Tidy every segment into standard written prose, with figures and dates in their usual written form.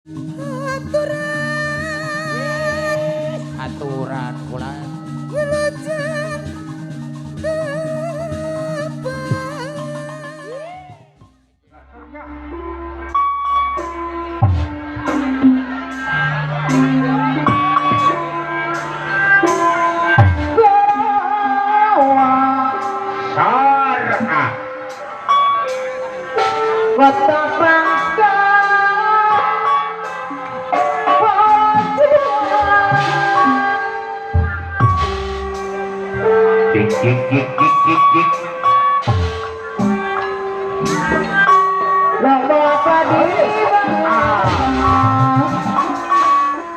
Aturan Aturan kula. Wilujeng tepang. Sarah. Kota Bangka Cik cik cik cik cik cik. Lomba padi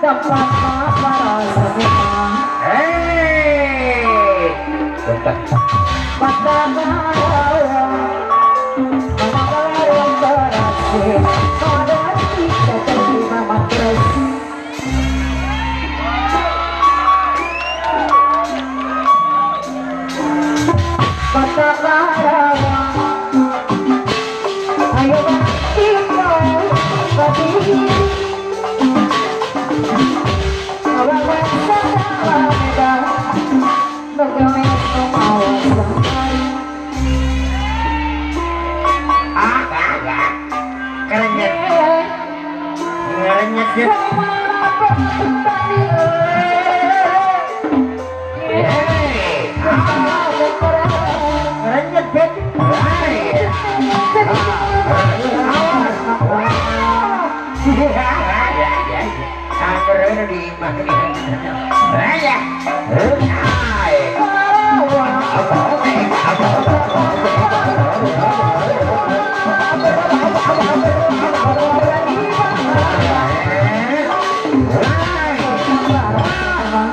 tempat para semua. Hei. Bentar. Kota Ah, ah, ah. Kerenyet. Ngerenyet ya. Hei. Ngerenyet bet. Hai. Angger di imah. Hai. Hai.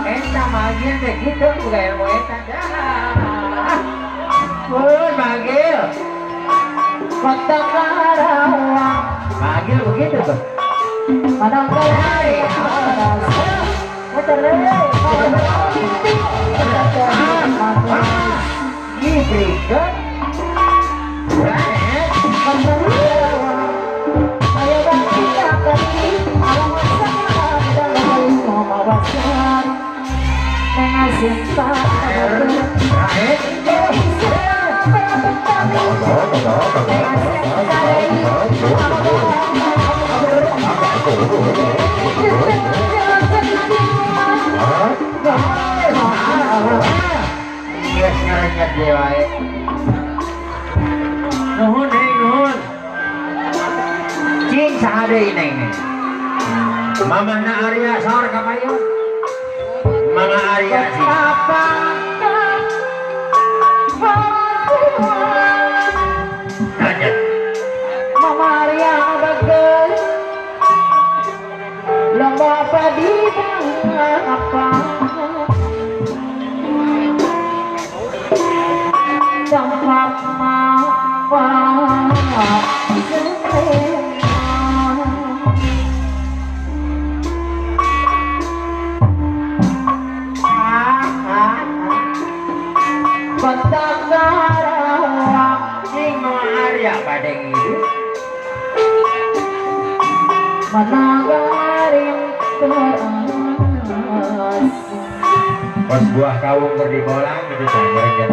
Eta magil teh kitu bukan ilmu eta dah. Pun magil. Kota Karawang. Magil begitu tuh. Hai. Diberikan. Geus ngerenyet deui wae. Nuhun neng nuhun. Cing saha deui neng neng. Mamahna Arya saur ka payun. Mama Arya sih. Lanjut. Mama Arya bagus. Lomba padi apa? Tempat apa? Kota Karawang. Cing Mama Arya badeng itu. Managaring terus. Pas buah kawung keur dibolang gitu tah ngerenyet.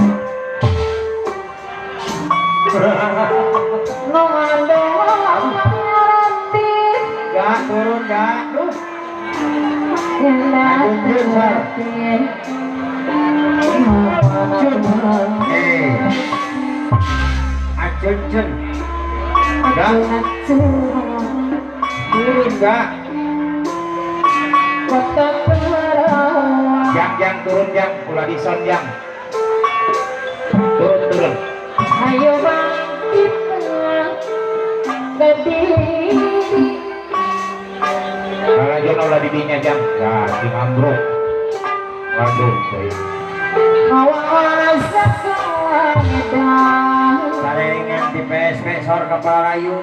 Gak turun gak, duh. Aduh, sar. Cun, acun cun. Gak, turun gak. Jang jang turun jang, ulah dison jang. Turun turun. Ayo bangkit berdiri. Kalau jono ulah didinya jang, gak sing ambruk. Waduh, saya. Sarengan di PSP sor kepala layung.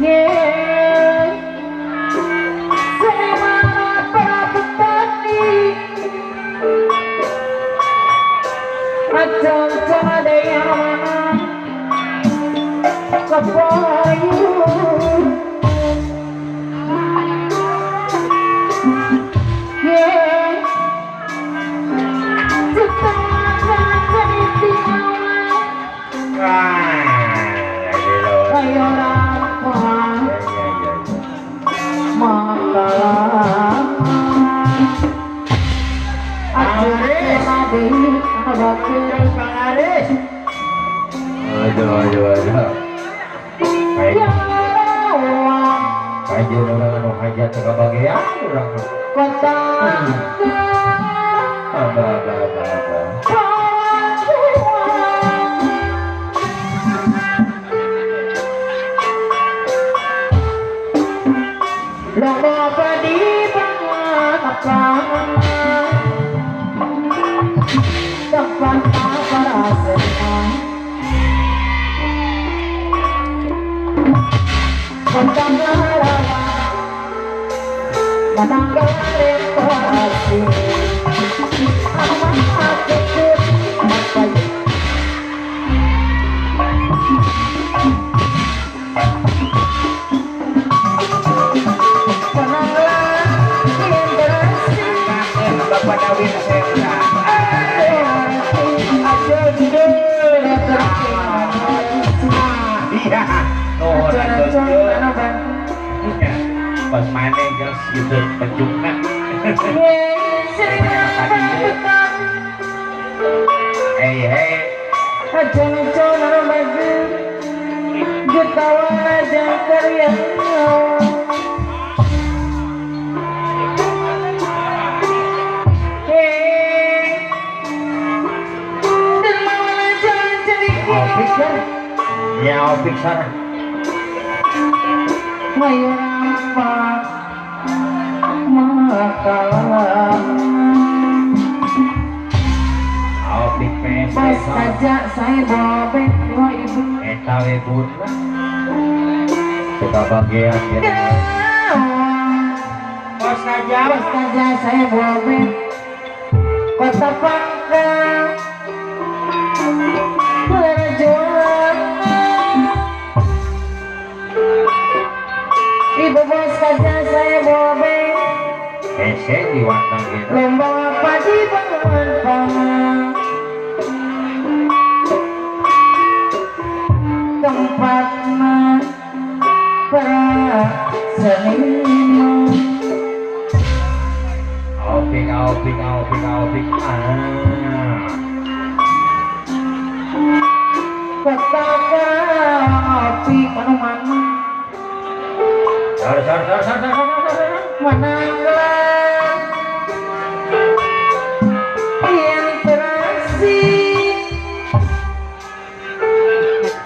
Yeah. Aris. Aduh aduh aduh. Kayak orang anu hajat teu kabagean urang. Kota. Abah abah abah abah. Lomba padi pangapang tempat para senang kota Karawang menanggal reformasi amat kecil apa Bapak Dawin Seta. Iya. Pas maneh geus gitu penjungna. Hei hei. Ya opik sana. Mayurapa makalah. Opik PS. Pas saja saya bobek dua ibu. Eta we bun. Kita bagian ya. Pas saja. Pas saja saya bobek. Kota Pangkal. Ibu bos kaca saya bobek hese di wantang gitu lomba padi bangun pangan tempat para seniman opik opik opik opik ah kota opik mana-mana Sar sar sar sar sar sar menanglah yang terasi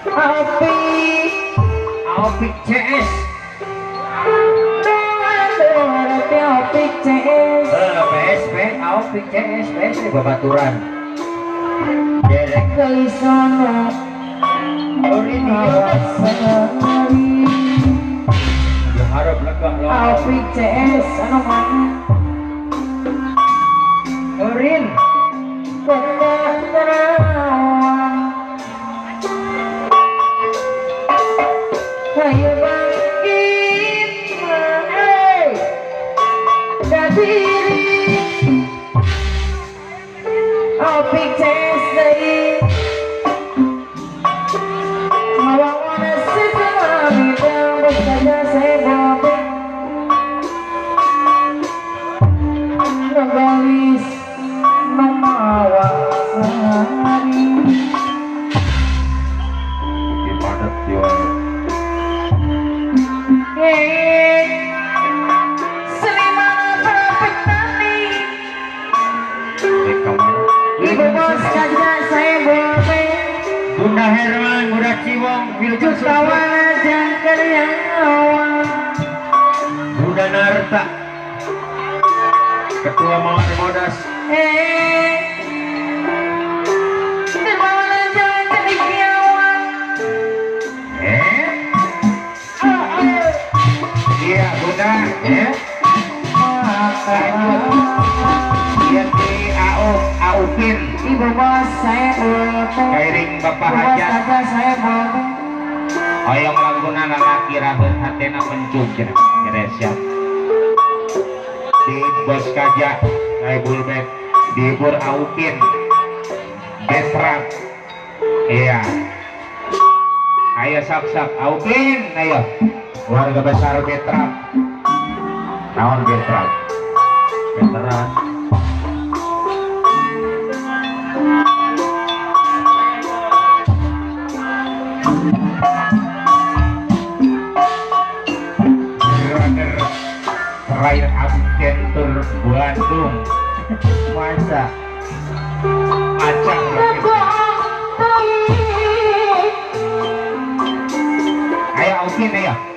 api api CS api CS PSP api CS PS babaturan derek kelisono harap lega loh. Api CS anu mana? Urin. Kota Karawang. Ayo bangkit, hey, kadiri. Api CS deui. Mawawana segala bidang saja saya bobek. Nagalis memawa sehari. Bikin padat jiwa. Seniman para petani. Ibu bos kaca saya bobek. Bunda Herman, Bunda Ciwong, Jutawan jangkar yang awal. Bunda Narta, Ketua Mawar Modas. Dermawan jalan cendekiawan. Iya Bunda. Iya di AU Aupin. Ibu bos saya bobek. Kairing Bapak Hajat. Ibu bos saya bobek. Hoyong laguna lalaki rabeut hatena pencung cenah. Siap. Di bos kaja Saibul Bet dihibur Aupin Betrak. Iya. Ayo sok-sok Aupin ayo. Warga besar Betrak. Naon Betrak? Veteran. Brother Ryan Adventure Bandung. Masa Acang ayo Aukin ayo.